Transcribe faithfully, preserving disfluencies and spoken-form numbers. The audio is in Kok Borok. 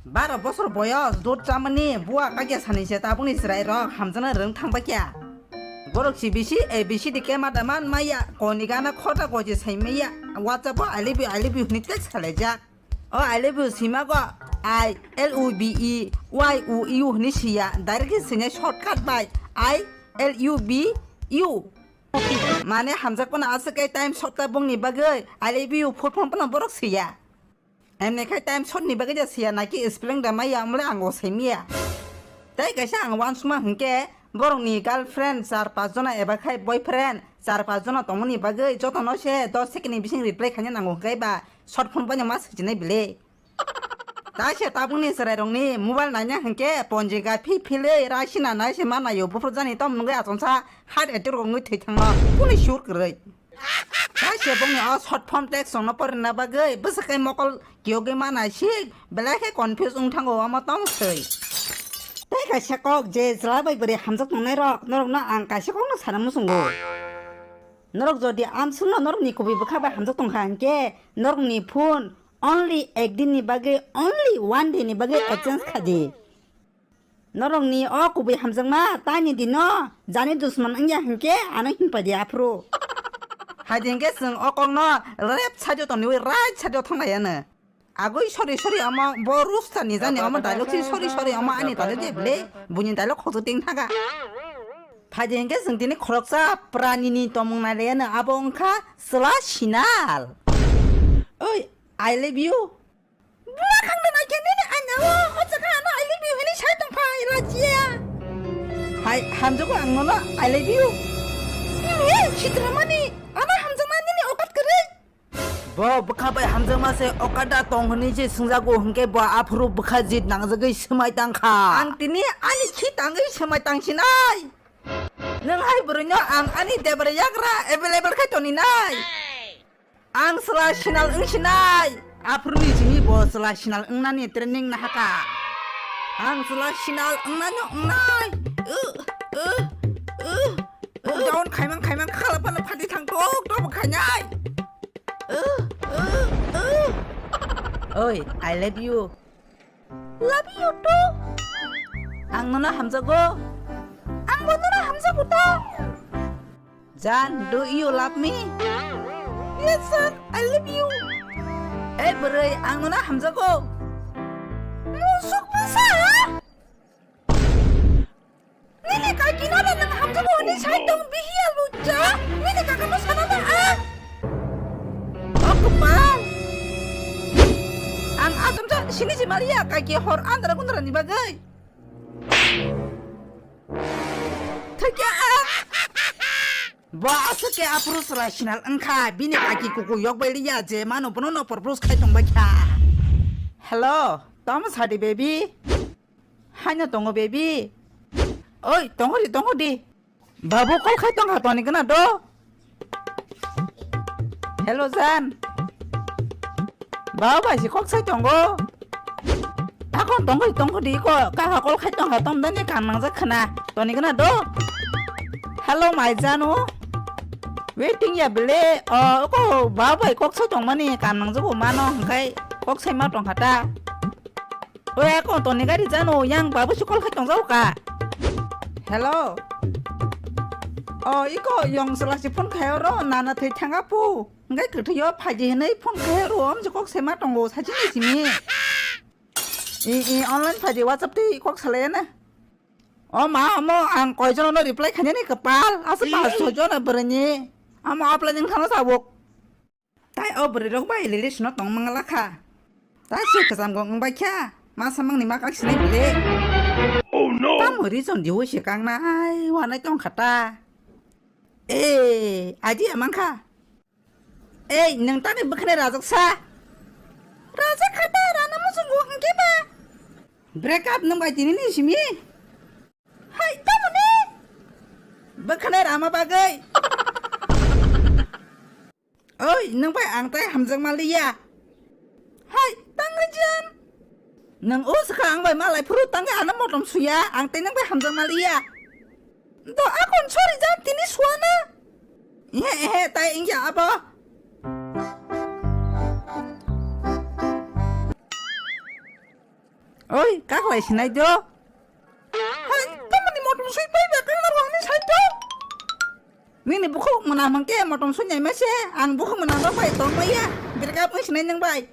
Baro bosor boyos dud chamani bua kagya sani se tabukni chwrai rok hamjakna rwng thang bakya. Borok si bisi A B C D kema da man maya koni gana khota goji sai maya. WhatsApp o I love you, I love you hwnwi text khlaijak. O I love you sima go I L O V E Y O U hwnwi siya, direct khe sinai shortcut bai I L U V U. Mane hamjak pono aswk kai time short ta bongni bagwi I love you phone phone pono borok siya. Emne khai time short ni bagwi ja siya naki spelling da maya amle ango saimiya. Tai kaisa ang wansukma hwnkhe borokni girlfriend char pas jona eba khai boyfriend char pas jona tongmani bagwi jotono se dos second ni bising reply khaina nango hwnkhe ba short phone bai ma swkchinai bile. Ta se tabukni chwrairokni mobile naina hwnkhe ponjika phi philwi raisina nai se ma naio buphuru jani tom nungwi achomsa heart attack rok wngwi thwi thangno kuni sur kwrwi. Hai se bongni o short form text songno porina bagwi bwswk kai mokol kiyogwi mana sik belai khe confuse wng thango omo tong swi. Tei kaisa kok je chwla bai bwrwi hamjak tongnai rok norokno ang kaisa kokno sana muchungo. Norok jodi amsukno norokni kubui bwkha bai hamjak tongkha hinkhe norokni phone only ek din ni bagwi, only one day ni bagwi exchange khadi. Norokni o kubui hamjakma tani dino jani dusman wngya hinkhe ano hinpadi aphuru. Haidi hinkhe chwng o kokno left side o toniwi right side o thanglaiya no. Agwi sori sori omo bo rusta ni jani omo dialogue si sori sori omo ani dialogue je bile buini dialogue khokjak ting thaga. Phaidi hinkhe chwng tini khoroksa pranini tomung nailaiya no abo wngkha chwla sinal. Oi, I love you. Buma khangna naikhe nini anyao o jaga ano I love you hwnwi sai tongphai lachiya. Hai hamjago ang nono I love you. Nini sitramani ano hamjakma nini okat kwrwi. Bo bwkha bai hamjakma se okat da tong hwnwi se swngjago hwnkhe bo aphuru bwkha jit nangjagwi swmai tangkha. Ang tini ani khi tangwi swmai tangsinai. Nwng hai bwrwino ang ani debra yagra available khai toninai. Ang chwla sinal wng sinai. Aphuruni simi bo chwla sinal wngnani training nahaka. Ang chwla sinal wngnani wngnai. Uh, uh, uh, uh. Down khaimang khaimang khala phano phati thang tok tok khainai. Uh, uh, uh. Oi, I love you. Love you too. Ang nono hamjago. Ang bo nono hamjago to. Jan, do you love me? Yes, sir. I love you. Eh, bwrwi, ang nono hamjago. Musuk bwsa. Nini kaki no da nang hamjago hwnwi sai tong bihiya lucha. Nini kaka no sana da ang. O kwpal. Ang asam sa sini si maliya kaki hor andra gundra ni bagwi. Thakya ang. Bo aswk khe aphuru chwla sinal wngkha, bini kaki kuku yok bai liya je mano bono no propose khai tong bai kha. Hello, tamo sadi baby? Haino tongo baby? Oi, tongo di, tongo di. Babu call khai tong kha toni gana do. Hello jan. Babu bai si kok sai tongo. Akon tongoi tongkho di ko, kaka call khai tongkha tom dani kan nangjak khna. Toni gana do. Hello mai janu. Waiting ya bele. O ko babu bai kok sai tongmani kan nangjago mano hwnkhe kok sai ma tongkha ta. Oi akon toni gari janu yang babu si call khai tongjago ka. Hello. O iko yong sela si phone khai oro nana thwi thanga pu. Hwnkhe kwthwio phaidi hwnwi phone khai oro om je kok sai ma tongo sachini simi. I, i, online phaidi WhatsApp tei kok salai na. O ma, omo ang koi jono no reply khainani kwpal. Asa pas soi jono bwrwini. Omo offline wng thangna sabuk. Tai o bwrwi rok bai relation no tong mangla kha. Tai se kwcham gong wng bai kha. Ma samang ni ma kak sinai bile. Oh no. Tamo reason di wi se kang na ai wanai tong kha ta. Eh, idea mang kha. Ei, nwng tani bwkhanai rajak sa? Rajak kha ta, rana muchungo hwnkhe ba? Break up nwng bai tini ni simi? Hai, tamoni? Bwkhanai rama bagwi. Oi, nwng bai ang tai hamjakma liya. Hai, tangwi jan. Nwng o swkha ang bai malai phuru tangwi ano motom suya, ang tei nwng bai hamjakma liya. Do akon sori jan tini suana. Ehe, ehe, tai wngya abo. Oi, kaklai sinai do. Hai, tamani motom sui pai ba kang naro hani sai do. Nini bukhuk mwnam hwnkhe motom sui nai mase, ang bukhuk mwnam rok bai tong maya. Break up wng sinai nang bai.